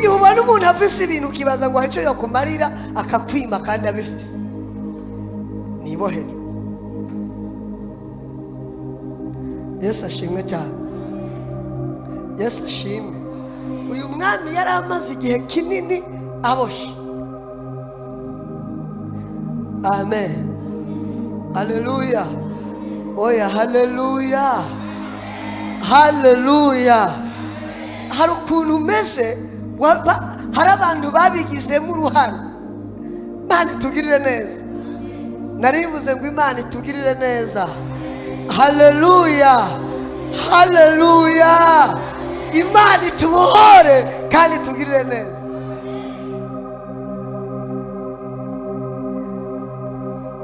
Hari igihe ubona umuntu afise ibintu ukibaza ngo hari icyo yakumarira, akakwima kandi abifise. Ni ibohero. Yesu ashimwe cyane. Yesu ashimwe. Uyu mwami yari amaze igihe kinini aboshe. Amen. Haleluya. Oya, haleluya. Haleluya. Hari ukuntu umeze, hari abantu babigizemo uruhare. Imana itugirire neza. Narivuze ngo Imana itugirire neza. Haleluya. Haleluya. Imana itubohore kandi itugirire neza.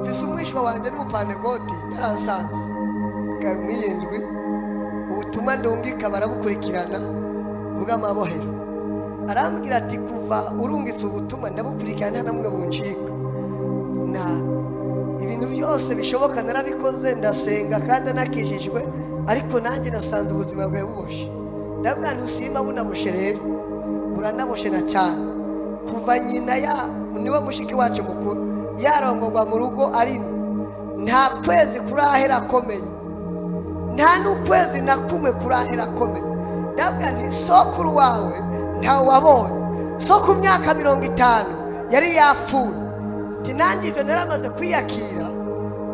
Mfise umwishwa wanjye n'umupanegoti yaransanze mwiyindwi, ubutumwa ndungika barabukurikirana bw'amabohero. Arambwira ati kuva urungitse ubutumwa ndabukurikirana nta namwe buncika. Na ibintu byose bishoboka narabikoze, ndasenga kandi nakijijwe, ariko nanjye nasanze ubuzima bwawe buboshe. Ndavuga nti usimba bunaboshe rero, buranaboshe na cyane. Kuva nyina ya niwe mushiki wacu mukuru yarongorwa mu rugo arimo, nta kwezi kurahera akomeye, nta n'ukwezi na kumwe kurahera akomeye. Ndavuga nti sokuru wawe ntawe wabonye, so ku myaka 50 yari yapfuye. Ati nanjye ibyo naramaze kwiyakira,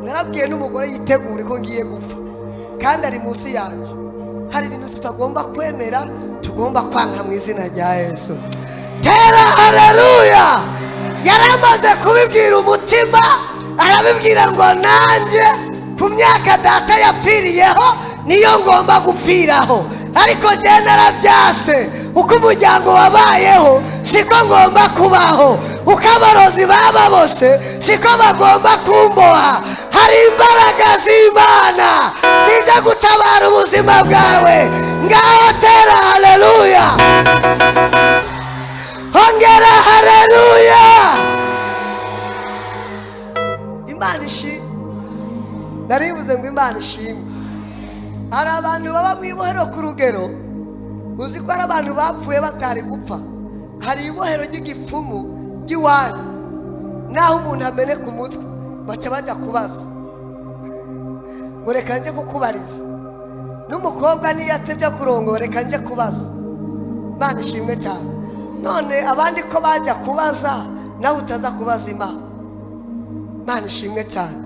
narabwiye n'umugore yitegure ko ngiye gupfa kandi ari munsi yanjye. Hari ibintu tutagomba kwemera, tugomba kwanka mu izina rya Yesu. Tera haleluya. Yaramaze kubibwira umutima, arabibwira ngo nanjye ku myaka data yapfiriyeho niyo ngomba gupfiraho, ariko njye narabyase. Uko umuryango wabayeho siko ngomba kubaho, uko abarozi bababose siko bagomba kumboha. Hari imbaraga z'Imana zijya gutabara ubuzima bwawe. Ngaho tera haleluya. Hongera haleluya. Imana ishimwe. Narivuze ngo Imana ishimwe. Hari abantu baba mu ibohero ku rugero, uzi ko hari abantu bapfuye batari gupfa. Hari ibohero ry'igipfumu ry'iwanyu, naho umuntu ameneka umutwe baca bajya kubaza ngo reka nje kukubariza. N'umukobwa niyo atebye kurongora, reka nje kubaza. Imana ishimwe cyane. None abandi ko bajya kubaza, nawe utaza kubaza Imana. Imana ishimwe cyane.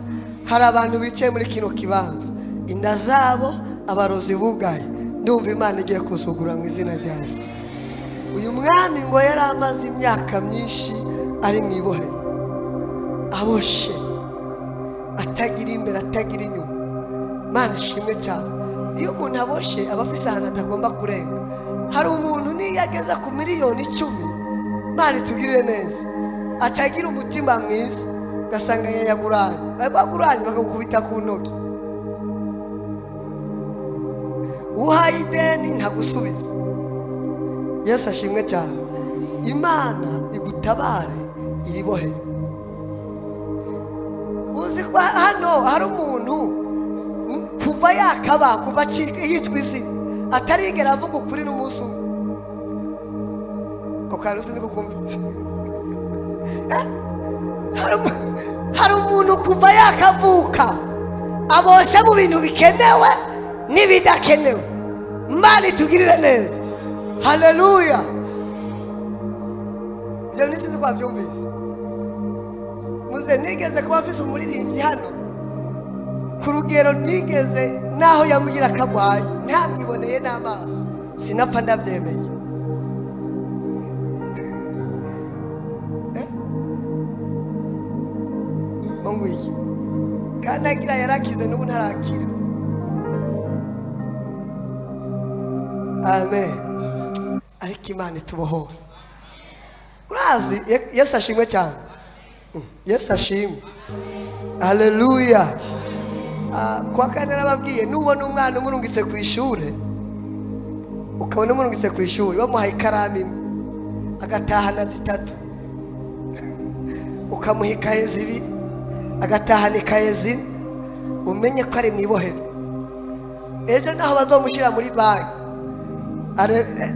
Hari abantu bicaye muri kino kibanza, inda zabo abarozi bugaye. Ndumva Imana igiye kuzugura mu izina rya Yesu. Uyu mwami ngo yari amaze imyaka myinshi ari mu ibohero, aboshe, atagira imbere atagira inyuma. Imana ishimwe cyane. Iyo umuntu aboshe aba afise ahantu atagomba kurenga. Hari umuntu niyo ageze ku 10 miliyoni, Imana itugirire neza, atagira umutima mwiza, ugasanga yayaguranye, baguranye bakagukubita ku ntoki. Uhaye ideni ntagusubiza. Yesu ashimwe cyane. Imana igutabare iribohero. Uzi ko hano hari umuntu kuva yakaba, kuva yitwa izina, atarigera avuga ukuri n'umunsi umwe. Ko kandi uzi kukumvise. Hari umuntu kuva yakavuka aboshe mu bintu bikenewe n'ibidakenewe. Imana itugirire neza. Haleluya. Ibyo nisize ko wabyumvise. Muze nigeze kuba mfise umuririmbyi hano, ku rugero nigeze naho yamugira akagwaye ntamwiboneye n'amaso, sinapfa ndabyemeye. Ngwiki kandi agira yarakize n'ubu ntarakira. Amen. Ariko Imana itubohora. Urazi Yesu ashimwe cyane. Yesu ashimwe. Haleluya. Kwa kane narababwiye, nubona umwana umurungitse ku ishure, ukabona umurungitse ku ishuri bamuhaye ikaramu imwe agatahana 3, ukamuha ikaye 2 agatahana ikaye 4, umenye ko ari mu ibohero. Ejo naho bazomushyira muri banki,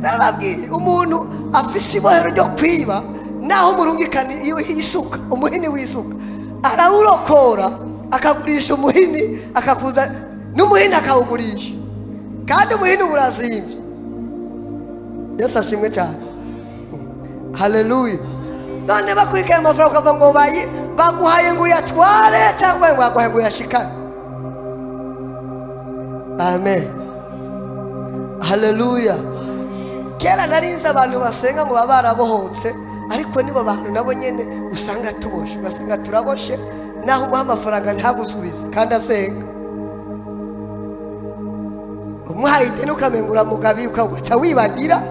Narababwiye umuntu afise ibohero ryo kwiba naho umurungikana isuka umuhini w'isuka arawurokora akagurisha umuhini akakuza n'umuhini akawugurisha kandi umuhini urazimvye. Yesu ashimwe cyane. Haleluya. None bakurikaye amafaranga ukavuga ngo baguhaye ngo uyatware cyangwa ngo baguhaye ngo uyashikane. Amen. Haleluya. Kera narinzi abantu basenga ngo baba barabohotse, ariko nibo bantu nabo nyene usanga tuboshe, ugasanga turaboshe naho umuha amafaranga ntagusubize kandi asenga. Umuhaye ideni ukamengura mugabi ukaguca wibagira.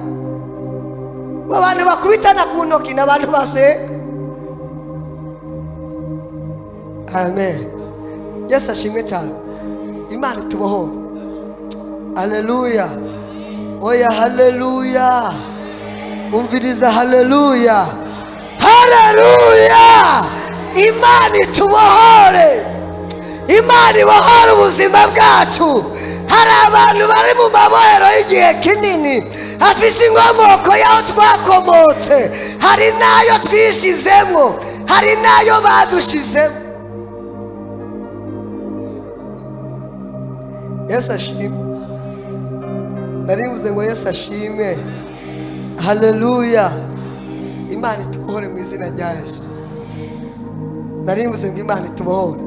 Abantu bakubitana ku ntoki n'abantu basenga. Amen. Yesu ashimwe cyane. Imana itubohore. Haleluya. Oya haleluya. Umviriza haleluya. Haleluya. Imana itubohore. Imana ibohore ubuzima bwacu. Hari abantu bari mu mabohero y'igihe kinini, afise inkomoko y'aho twakomotse, hari n'ayo twishizemo, hari n'ayo badushizemo. Yesu ashimwe. Narivuze ngo Yesu ashimwe. Haleluya. Imana itubohore mu izina rya Yesu. Narivuze ngo Imana itubohore.